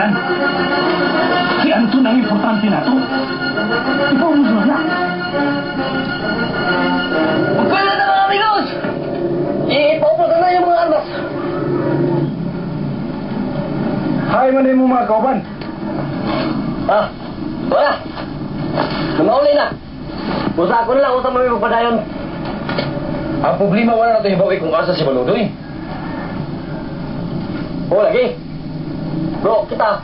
kauban. Si Anton ang importante na to. Ipaubos na na. Magpala na mga amigos! Ipaubos na yung mga armas. Hay man mo mga kauban. Ah, wala. Namauli na. Usa ako na lang, usa mo magpadayon. Ang problema wala na ito hibaw kung asa si Baludoy. Oo, lagi. Bro, kita.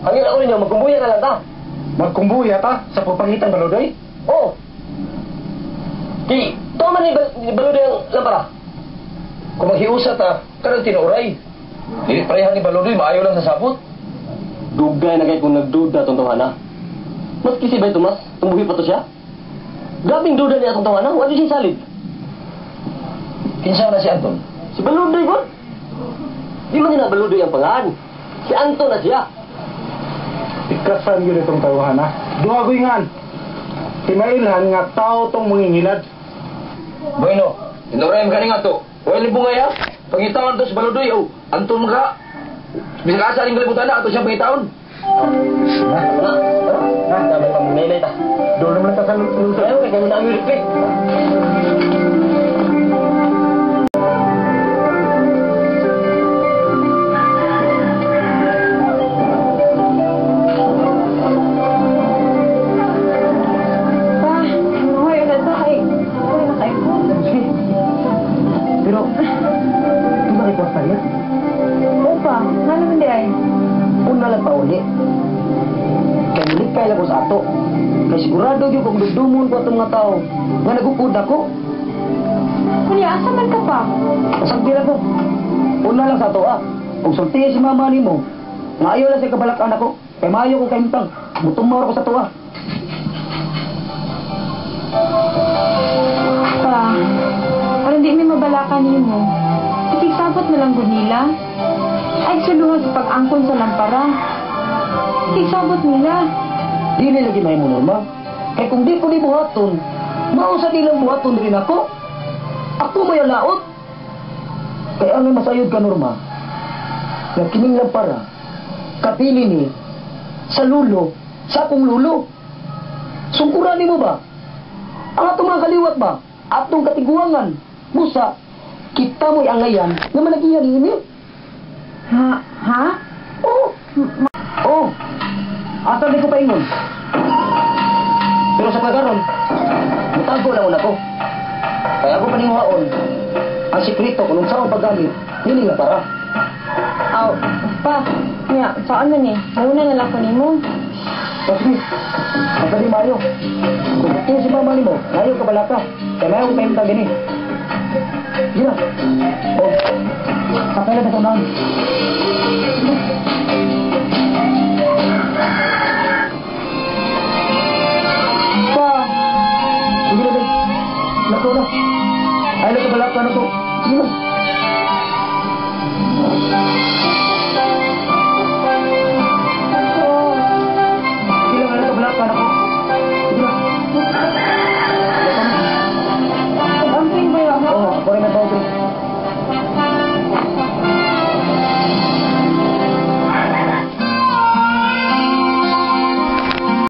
Ang ako ninyo, magkumbuya na lang ta. Magkumbuya ta sa pagpangitang Baludoy? Oo. Di, to man ni Baludoy ang lampara. Kung maghiusa ta, karon tinuray. Dili pareha ni Baludoy, maayo lang sa sapot. Dugay na kay kung nagduda tong tawhana. Mas kisi ba ito, mas? Tumuhi pa to siya? Grabing duda niya atong tawhana, wala siya salid. Kinsa na si Anton? Si Baludoy ba? Di man niya Baludoy ang pangalan. Si Anton na siya. Ikasan yun itong tawhana. Duha ko'y ngan. Timailhan nga tao tong mangingilad. Bueno, tinuray mo kani nga to. Wala ni bungay ha. Pangitawan to si Baludoy, oh. Anton ka. Bisag asa ning kalibutan na ato siyang pangitawan. Na, na, na, dapat pang nailay ta. Doon naman ta sa lungsod. Ayaw kay kami na ang eh. Pa, mahuhay na ta kay ako na nakaipon. Sige. Pero, di ba kay kwarta niya? Oo pa, nga naman di ay. Una lang pauli. Kay mulikay lang ko sa ato. Kay sigurado gyud kung dugdumon ko atong mga tao nga nagukod ako. Kunya, asa man ka pa? Pasagdi lang ko. Una lang sa ato ah. Kung sultihi si mama nimo, nga ayaw lang sa kabalakan ako. Kay maayo ko kahimtang. Mutumaw ko sa tuwa. Pa, aron di mi mabalakan nimo. Ikigsabot na lang gud nila. Ay suluha sa pag-angkon sa lampara. Ikigsabot nila. Dili lagi mahimo Norma. Kay kung di ko ni buhaton, mao sa nilang buhaton rin ako. Ako may laot. Kay ang masayod ka Norma. Nga kining lampara, kapili ni sa lulo, sa akong lulo. Sungkuran nimo ba? Ang atong mga kaliwat ba? Atong katiguangan. Busa, kita mo'y angayan nga managihan niini. Ha? Ha? Oo. Oo. Asa di ko paingon. Pero sa pagaron, mutago lang una ko. Kaya ako paninguhaon, ang sikreto kung unsa ang paggamit, nining lampara. Aw, pa, nya, saan man eh? Mauna na lang ko nimo. Kasi, ang dali maayo. Kung tingin si mama nimo, ayaw ka balaka. Kaya mayo kong kahimtang gini. Gina. O, sakay na sa unahan.